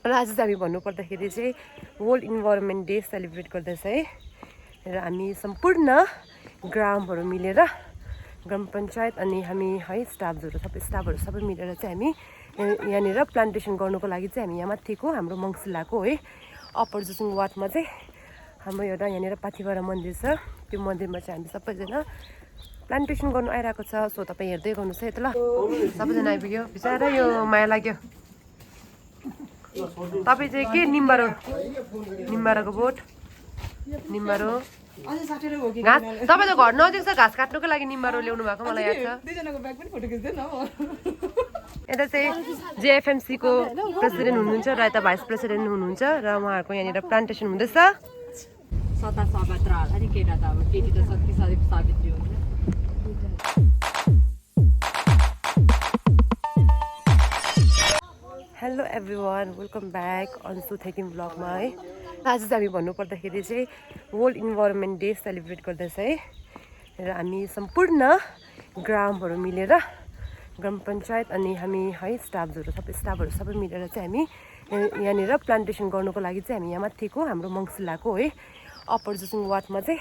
र आज चाहिँ हामी भन्नुपर्दाखेरि चाहिँ वर्ल्ड इन्भाइरोमेन्ट डे सेलिब्रेट गर्दैछ है। र हामी सम्पूर्ण ग्रामहरू मिलेर ग्राम पञ्चायत अनि हामी है स्टाफहरू सबै मिलेर चाहिँ हामी यहाँनिर प्लान्टेसन गर्नुको लागि चाहिँ हामी यहाँ माथिको हाम्रो मङ्सिलाको है अप्पर जुसुङ वार्डमा चाहिँ हाम्रो एउटा यहाँनिर पाथिभरा मन्दिर छ। त्यो मन्दिरमा चाहिँ हामी सबैजना प्लान्टेसन गर्नु आइरहेको छ। सो तपाईँ हेर्दै गर्नुहोस् है त ल। सबैजना आइपुग्यो, बिचरा यो माया लाग्यो। तपाईँ चाहिँ के निम्बारोको बोट निम्बारो घाँस तपाईँ त घर नजिक छ, घाँस काट्नुको लागि निम्बारो ल्याउनु भएको मलाई याद छ। यता चाहिँ जेएफएमसीको प्रेसिडेन्ट हुनुहुन्छ र यता भाइस प्रेसिडेन्ट हुनुहुन्छ र उहाँहरूको यहाँनिर प्लान्टेसन हुँदैछ। Hello everyone, welcome back Ansu थेकिङ ब्लगमा है। आज चाहिँ हामी भन्नुपर्दाखेरि चाहिँ वर्ल्ड इन्भाइरोमेन्ट डे सेलिब्रेट गर्दैछ है। र हामी सम्पूर्ण ग्रामहरू मिलेर ग्राम पञ्चायत अनि हामी है स्टाफहरू सबै मिलेर चाहिँ हामी यहाँनिर प्लान्टेसन गर्नुको लागि चाहिँ हामी यहाँ माथिको हाम्रो मङ्सिलाको है अप्पर जुसुङ वार्डमा चाहिँ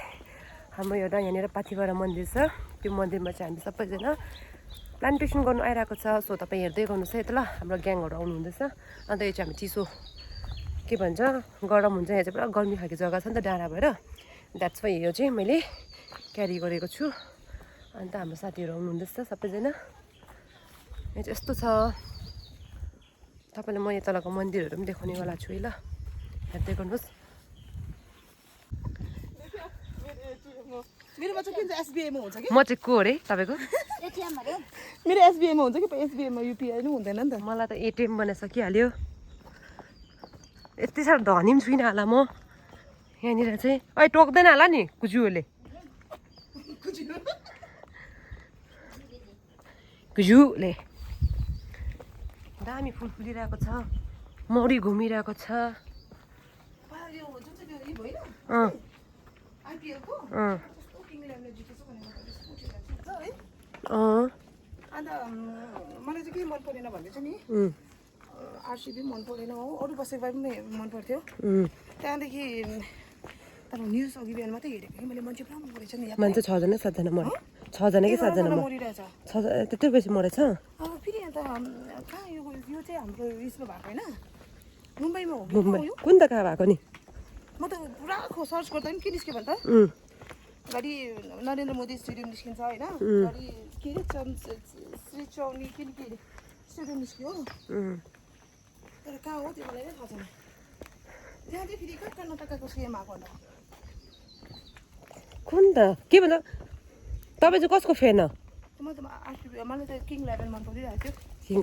हाम्रो एउटा यहाँनिर पाथिभरा मन्दिर छ। त्यो मन्दिरमा चाहिँ हामी सबैजना प्लान्टेसन गर्नु आइरहेको छ। सो तपाईँ हेर्दै गर्नुहोस् है त ल। हाम्रो ग्याङहरू आउनु हुँदैछ। अन्त यो चाहिँ हामी चिसो के भन्छ गरम हुन्छ, यहाँ चाहिँ पुरा गर्मी खालको जग्गा छ नि त डाँडा भएर, द्याट्स वाइ यो चाहिँ मैले क्यारी गरेको छु। अन्त हाम्रो साथीहरू आउनु हुँदैछ सबैजना। यहाँ चाहिँ यस्तो छ, तपाईँलाई म यो तलको मन्दिरहरू पनि देखाउनेवाला छु है ल, हेर्दै गर्नुहोस्। म चाहिँ को अरे तपाईँको? मेरो एसबिआईमा हुन्छ कि एसबिआईमा युपिआई नै हुँदैन नि त। मलाई त एटिएम बनाइसकिहाल्यो। यति साह्रो धनी पनि छुइनँ होला म। यहाँनिर चाहिँ अहिले टोक्दैन होला नि कुजुले, कुजुले दामी फुल फुलिरहेको छ, मौरी घुमिरहेको छ। अन्त मलाई चाहिँ के मन परेन भन्दै छ नि, आरसिबी मन परेन हो, अरू बसेको भए पनि मन पर्थ्यो। त्यहाँदेखि तर न्युज अघि बिहान मात्रै हेरेको कि मैले, मान्छे पुरा मन परेछ नि। मान्छे 6 जना 7 जना मऱ्यो, 6 जना कि 7 जना मरिरहेछ। त्यत्रो बेसी मरेछ। फेरि अन्त कहाँ यो चाहिँ हाम्रो उयसमा भएको होइन, मुम्बईमा हो। मुम्बई कुन त कहाँ भएको नि? म त पुरा सर्च गर्दा पनि के निस्क्यो भने त घरि नरेन्द्र मोदी स्टेडियम निस्किन्छ होइन, घरि के अरे श्री चौनी के अरे स्टेडियम निस्क्यो हो। तर कहाँ हो त्यो मलाई नै थाहा छैन। त्यहाँ चाहिँ फेरि कर्नाटकको सिएम आएको होला। कुन त के भन्छ? तपाईँ चाहिँ कसको फ्यान हो? मलाई त किङ 11 मन परिरहेको थियो।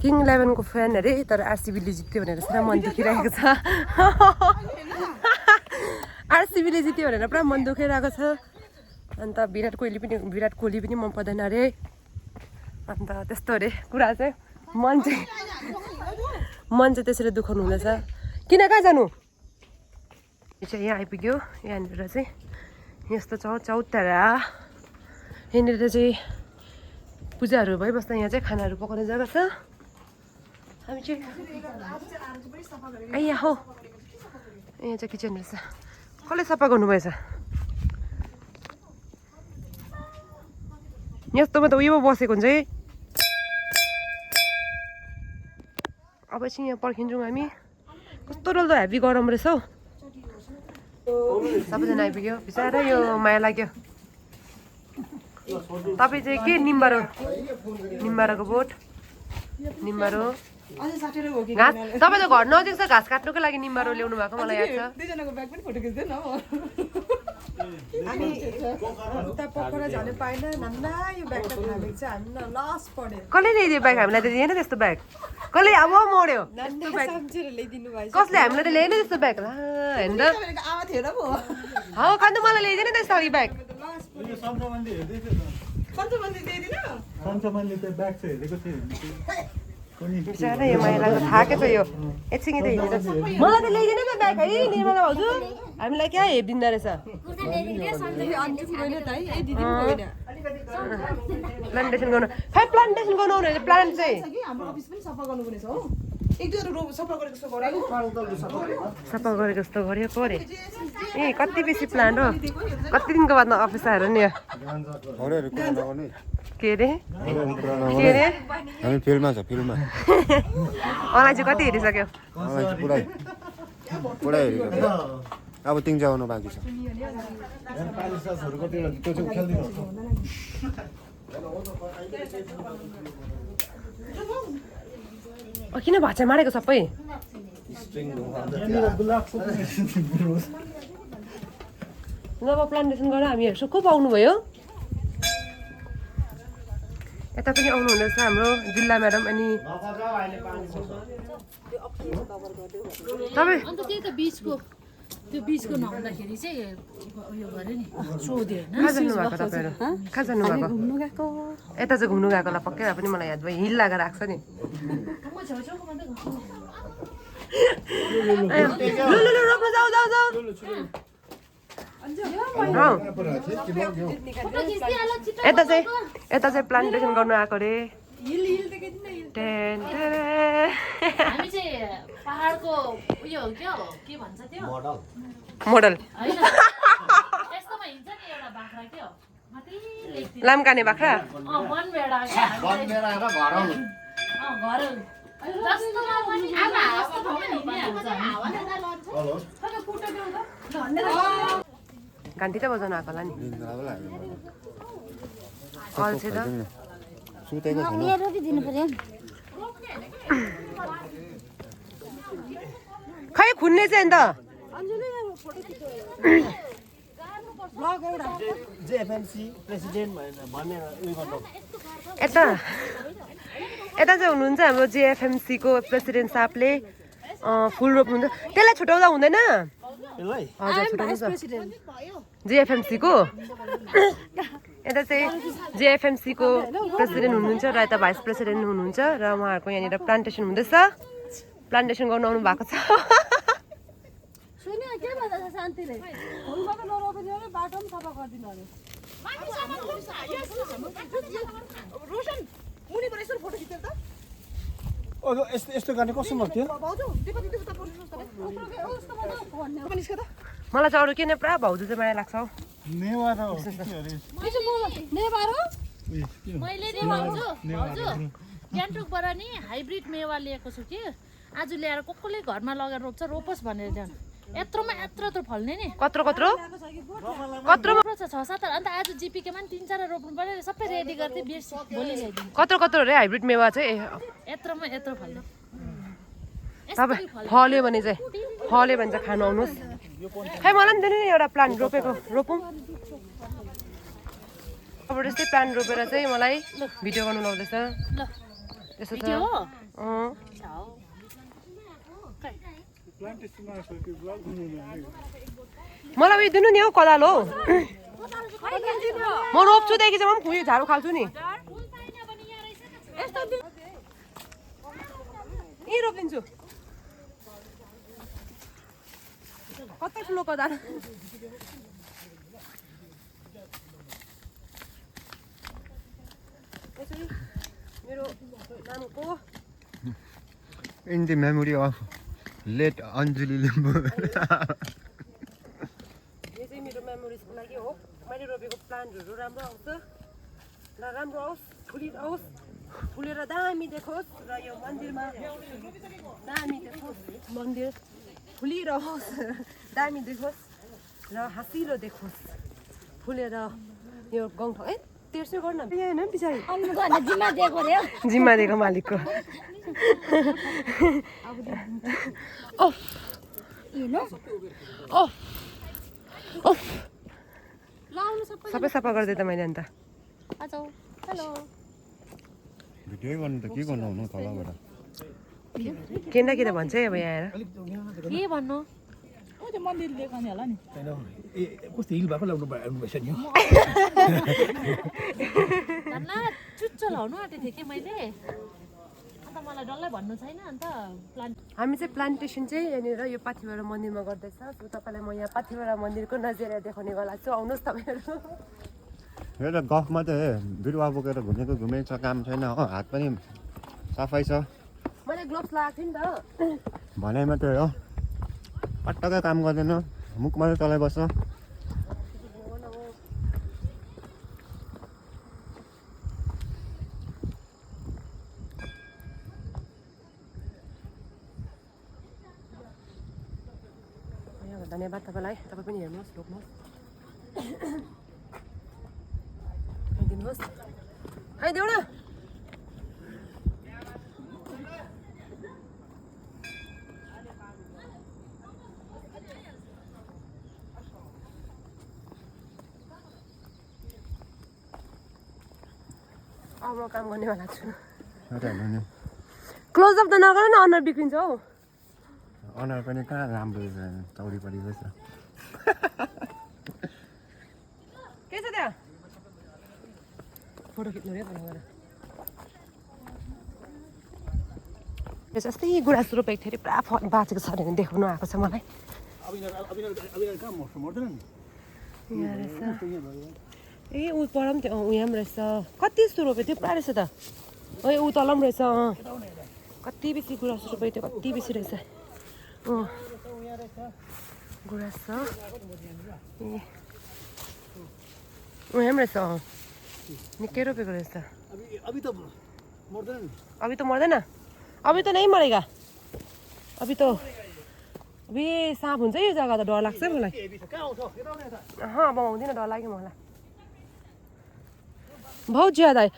किङ 11 को फ्यान अरे, तर आरसिबीले जित्यो भनेर पुरा मन दुखिरहेको छ। आरसिबीले जित्यो भनेर पुरा मन दुखिरहेको छ। अन्त विराट कोहली पनि मन पर्दैन अरे। अन्त त्यस्तो अरे कुरा चाहिँ मन चाहिँ त्यसरी दुखाउनु हुँदैछ। किन कहाँ जानु? यो चाहिँ यहाँ आइपुग्यो। यहाँनिर चाहिँ यस्तो चौतारा, यहाँनिर चाहिँ पूजाहरू भइबस्दा यहाँ चाहिँ खानाहरू पकाउने जग्गा छ। हामी चाहिँ यहाँ हो, यहाँ चाहिँ किचन रहेछ। कसले सफा गर्नुभएछ? यस्तोमा त उयोमा बसेको हुन्छ है। अब चाहिँ यहाँ पर्खिन्छौँ हामी। कस्तो डल्दो हेभी गरम रहेछ हौ। सबैजना आइपुग्यो, बिचरा यो माया लाग्यो। तपाईँ चाहिँ के निम्बारोको बोट निम्बारो घाँस तपाईँ त घर नजिक छ, घाँस काट्नुको लागि निम्बारो ल्याउनु भएको मलाई याद छ। दुईजनाको ब्याग पनि फोटो खिच्दैन हो। हामी उता पोखरा जानु पाएन, नन्दा यो ब्याग त थालेको छ, हामी लस पढ्यो। कसले ल्याइदियो ब्याग? हामीलाई त दिएन त्यस्तो ब्याग। कसले अब मोड्यो? सम्झेर ल्याइदिनु भएछ। कसले? हामीलाई त ल्याएन त्यस्तो ब्याग। हेर्नु त आमा थियो र पो। हो खानु, मलाई ल्याइदिएन त्यस्तो खालको ब्याग। बिचरा यो माया लाग्दा थाकै छ यो। एकछिन त हिँडेर मलाई त ल्याइदिएन त ब्याग है निर्मला भाउजू। हामीलाई क्या हेपिदिँदो रहेछ। प्लान्टेसन गर्नु आउने प्लान्ट चाहिँ हाम्रो अफिस पनि सफा गर्नुपर्ने छ हो। एक दुईवटा रोप सफा गरेको जस्तो गरेको सफा गरेको जस्तो गरेको अरे ए कति बेसी प्लान्ट हो कति दिनको बादमा अफिस आएर नि के अरे हामी फिल्डमा छ फिल्डमा अनलाइन चाहिँ कति हेरिसक्यो पुरै हेरेको अब तिङ आउनु बाँकी छ किन भाँचा मारेको सबै नव प्लान्टेसन गरेर हामीहरू सुक्खु पाउनुभयो यता पनि आउनु हुँदैछ हाम्रो जिल्ला म्याडम अनि तपाईँ अन्त त्यही त बिचको त्यो बिचको नहुँदाखेरि चाहिँ उयो गऱ्यो नि सोध्यो कहाँ जानुभएको तपाईँहरू कहाँ जानुभएको घुम्नु गएको यता चाहिँ घुम्नु गएकोलाई पक्कै भए पनि मलाई याद भयो हिल लगाएर आएको छ नि म छेउछेउको मात्रै घुम्नु रोक्नु जाऊ जाऊ जाऊ यता चाहिँ प्लान्टेसन गर्नु आएको अरे हामी चाहिँ पहाडको उयो हो क्या के भन्छ त्यो मोडल होइन यस्तोमा हिँड्छ नि एउटा बाख्रा क्या माथि लेख्थ्यो लामकाने बाख्रा वनभेडा घर जस्तोमा पनि जस्तो ठाउँमा हिँडिहाल्छ घन्टी त बजाउनु आएको होला नि अल्छे त सुतेको छैन खै खुन्ने चाहिँ अन्त यता यता चाहिँ हुनुहुन्छ हाम्रो जेएफएमसीको प्रेसिडेन्ट साहबले फुल रोप्नुहुन्छ त्यसलाई छुट्याउँदा हुँदैन हजुर छुट्याउनुहोस् जेएफएमसीको यता चाहिँ जेएफएमसीको प्रेसिडेन्ट हुनुहुन्छ र यता भाइस प्रेसिडेन्ट हुनुहुन्छ र उहाँहरूको यहाँनिर प्लान्टेसन हुँदैछ प्लान्टेसन गर्नु आउनु भएको छ रोशन मुनिबाट यसरी फोटो खिचेर त यस्तो गर्ने कस्तो थियो भाउजू त्यो कति त्यो त निस्क त मलाई चाहिँ अरू के नै पुरा भाउजू चाहिँ माया लाग्छ हौ मैले नि भाउजू गान्तोकबाट नि हाइब्रिड मेवा लिएको छु कि आज ल्याएर कसले घरमा लगेर रोप्छ रोपोस् भनेर जानु यत्रोमा यत्रो फल्ने नि कत्रो कत्रो कत्रो छ 6-7 अन्त आज जिपीकेमा नि 3-4 रोप्नु पर्यो सबै रेडी गर्दै बिर्स भोलि ल्याइदिनु कत्रो कत्रो रे हाइब्रिड मेवा चाहिँ यत्रोमा यत्रो फल्ने तपाईँ फल्यो भने चाहिँ खानु आउनुहोस् खै मलाई पनि दिनु नि एउटा प्लान्ट रोपेको रोपौँ अब त्यस्तै प्लान्ट रोपेर चाहिँ मलाई भिडियो गर्नु लाउँदैछ त्यसो छ मलाई उयो दिनु नि हौ कदाल हो म रोप्छुदेखि चाहिँ म पनि उयो झाडु खाल्छु नि यहीँ रोपिदिन्छु कति ठुलो कदाल यसरी मेरो नामको in the memory of late Anjuli Limbu यो चाहिँ मेरो मेमोरिजको लागि हो मैले रोपेको प्लान्टहरू राम्रो आउँछ र राम्रो आओस् फुलिरहोस् फुलेर दामी देखोस् र यो मन्दिरमा दामी देखोस् मन्दिर फुलिरहोस् दामी देखोस् र हाँसिलो देखोस् फुलेर यो गाउँठाउँ तेर्सो गर्न होइन पछाडि जिम्मा दिएको मालिकको सबै सफा गरिदिएँ त मैले अन्त भिडियो गर्नु त के गर्नु हुनु तलबाट केही के त भन्छ है अब यहाँ आएर के भन्नु त्यो मन्दिर लिएको नि होला नि कस्तो हिल भएको ल्याउनु भएछ नि धन्ना चुच्चो लाउनु आँटेको थिएँ कि मैले अन्त मलाई डल्लै भन्नु छैन अन्त प्लान्ट हामी चाहिँ प्लान्टेसन चाहिँ यहाँनिर यो पाथिभरा मन्दिरमा गर्दैछ सो तपाईँलाई म यहाँ पाथिभरा मन्दिरको नजिरा देखाउने वाला छु आउनुहोस् तपाईँहरू एउटा गफमा त बिरुवा बोकेर घुमेको छ काम छैन हो हात पनि सफाइ छ मैले ग्लोभ्स लगाएको थिएँ नि त भने मात्रै हो पटक्कै काम गर्दैन मुख मात्रै तलै बस्छ धन्यवाद तपाईँलाई तपाईँ पनि हेर्नुहोस् रोक्नुहोस् खाइदिनुहोस् खाइदेऊ न अब म काम गर्नेवाला छु क्लोजअप त नगर न अनुहार बिग्रिन्छ हौ अनुहार पनि कहाँ राम्रो चौडी परी रहेछ के छ त्यहाँ फोटो खिच्नु रे भनेर जस्तै गुराँस रोपेको थियो अरे पुरा बाँचेको छ भने देखाउनु आएको छ मलाई कहाँ मर्दैन नि यहाँ रहेछ ए ऊ पर पनि थियो ऊ यहाँ पनि रहेछ कति जस्तो रोपेको थियो पुरा रहेछ त ए ऊ तल पनि रहेछ कति बेसी गुराँस रोपेको थियो कति बेसी रहेछ गुराँस छ ए ऊ यहाँ पनि रहेछ निकै रोपेको रहेछ अभी त मर्दैन नि अभी त मर्दैन अभी त नै मरेगा अभी त अभी साँप हुन्छ यो जग्गा त डर लाग्छ मलाई अब आउँदिनँ डर लाग्यो मलाई बहुत ज्यादा है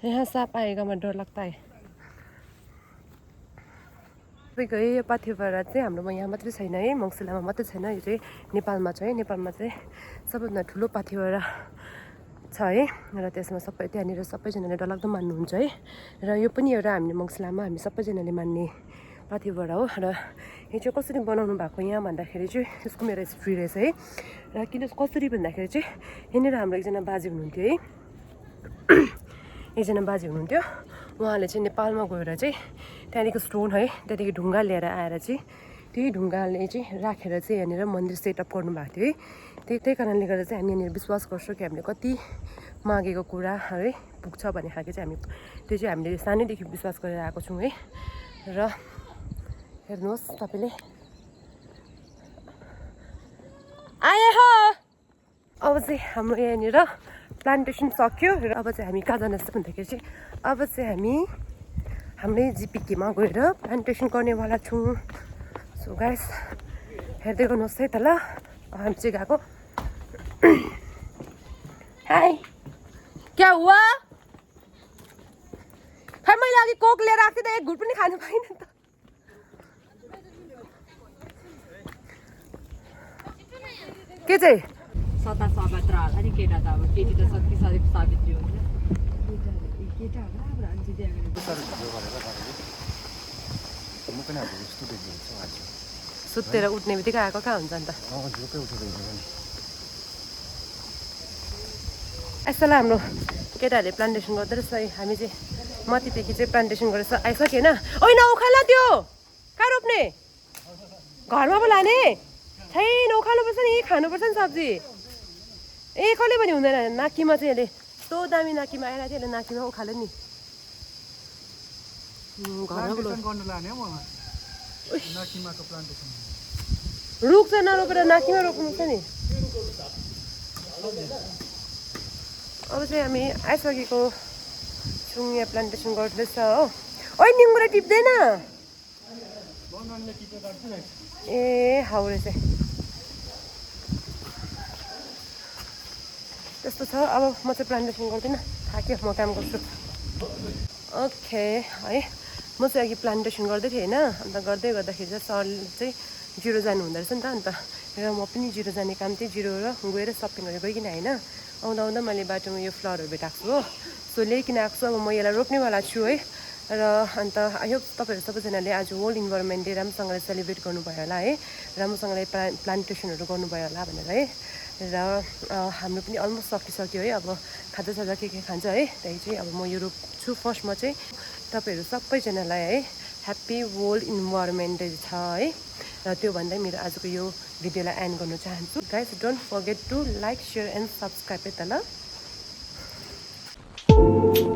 यहाँ साँप आएगा मैं डर लगता है तपाईँको यो पाथिभरा चाहिँ हाम्रोमा यहाँ मात्रै छैन है मङ्सिलामा मात्रै छैन यो चाहिँ नेपालमा छ है नेपालमा चाहिँ सबैभन्दा ठुलो पाथिभरा छ है र त्यसमा सबै त्यहाँनिर सबैजनाले डरलाग्दो मान्नुहुन्छ है र यो पनि एउटा हामीले मङ्सिलामा हामी सबैजनाले मान्ने पाथिभरा हो र यो चाहिँ कसरी बनाउनु भएको यहाँ भन्दाखेरि चाहिँ यसको मेरो हिस्ट्री रहेछ है र किन कसरी भन्दाखेरि चाहिँ यहाँनिर हाम्रो एकजना बाजे हुनुहुन्थ्यो है एकजना बाजे हुनुहुन्थ्यो उहाँले चाहिँ नेपालमा गएर चाहिँ त्यहाँदेखि स्टोन है त्यहाँदेखि ढुङ्गा लिएर आएर चाहिँ त्यही ढुङ्गाले चाहिँ राखेर चाहिँ यहाँनिर मन्दिर सेटअप गर्नुभएको थियो है त्यही कारणले गर्दा चाहिँ हामी यहाँनिर विश्वास गर्छौँ कि हामीले कति मागेको कुरा है पुग्छ भन्ने खालको चाहिँ हामी त्यो चाहिँ हामीले सानैदेखि विश्वास गरेर आएको छौँ है र हेर्नुहोस् तपाईँले आए हो अब चाहिँ हाम्रो यहाँनिर प्लान्टेसन सक्यो र अब चाहिँ हामी कहाँ जान जस्तो भन्दाखेरि चाहिँ अब चाहिँ हामी हाम्रै जिपिकेमा गएर प्लान्टेसन गर्नेवाला छौँ सो गाइस हेर्दै गर्नुहोस् है त ल हामी चाहिँ गएको हाई क्या हुआ खै मैले अघि कोक लिएर आएको थिएँ त एक घुट पनि खानु पाइनँ त के चाहिँ सता सभात्र होला नि केटा त अब केटी त शक्ति सावित्री हुन्छ केटाहरू अब हान्छ सुतेर उठ्ने बित्तिकै आएको कहाँ हुन्छ अन्त यसोलाई हाम्रो केटाहरूले प्लान्टेसन गर्दो रहेछ है हामी चाहिँ माथिदेखि चाहिँ प्लान्टेसन गरेर आइसकेन ओइ नउखाल त्यो कहाँ रोप्ने घरमा पो लाने छैन उखाल्नुपर्छ नि खानुपर्छ नि सब्जी ए कहिले पनि हुँदैन नाकीमा चाहिँ यसले यस्तो दामी नाकीमा आएर चाहिँ यसले नाकीमा उखाल्यो नि रुख चाहिँ नरोपेर नाकीमा रोप्नुपर्छ नि अब चाहिँ हामी आइसकेको छौँ यहाँ प्लान्टेसन गर्दैछ हो ओइ निङ्गुरा टिप्दैन ए हाउरे चाहिँ त्यस्तो छ अब म चाहिँ प्लान्टेसन गर्दिनँ थाक्यो म काम गर्छु ओके है म चाहिँ अघि प्लान्टेसन गर्दै थिएँ होइन अन्त गर्दै गर्दाखेरि चाहिँ सरले चाहिँ जिरो जानु हुँदो रहेछ नि त अन्त र म पनि जिरो जाने काम थिएँ जिरो र गएर सपिङहरू गइकन होइन आउँदा आउँदा मैले बाटोमा यो फ्लावरहरू भेटाएको छु हो सो ल्याइकन आएको छु अब म यसलाई रोप्नेवाला छु है र अन्त आई होप तपाईँहरू सबैजनाले आज वर्ल्ड इन्भाइरोमेन्ट डे राम्रोसँगले सेलिब्रेट गर्नुभयो होला है राम्रोसँगले प्लान्टेसनहरू गर्नुभयो होला भनेर है र हाम्रो पनि अलमोस्ट सकिसक्यो है अब खाजासाजा के खान्छ है त्यही चाहिँ अब म यो रोप्छु फर्स्टमा चाहिँ तपाईँहरू सबैजनालाई है ह्याप्पी वर्ल्ड इन्भाइरोमेन्ट डे छ है र त्यो भन्दै मेरो आजको यो भिडियोलाई एन्ड गर्न चाहन्छु guys don't forget to like share and subscribe है त ल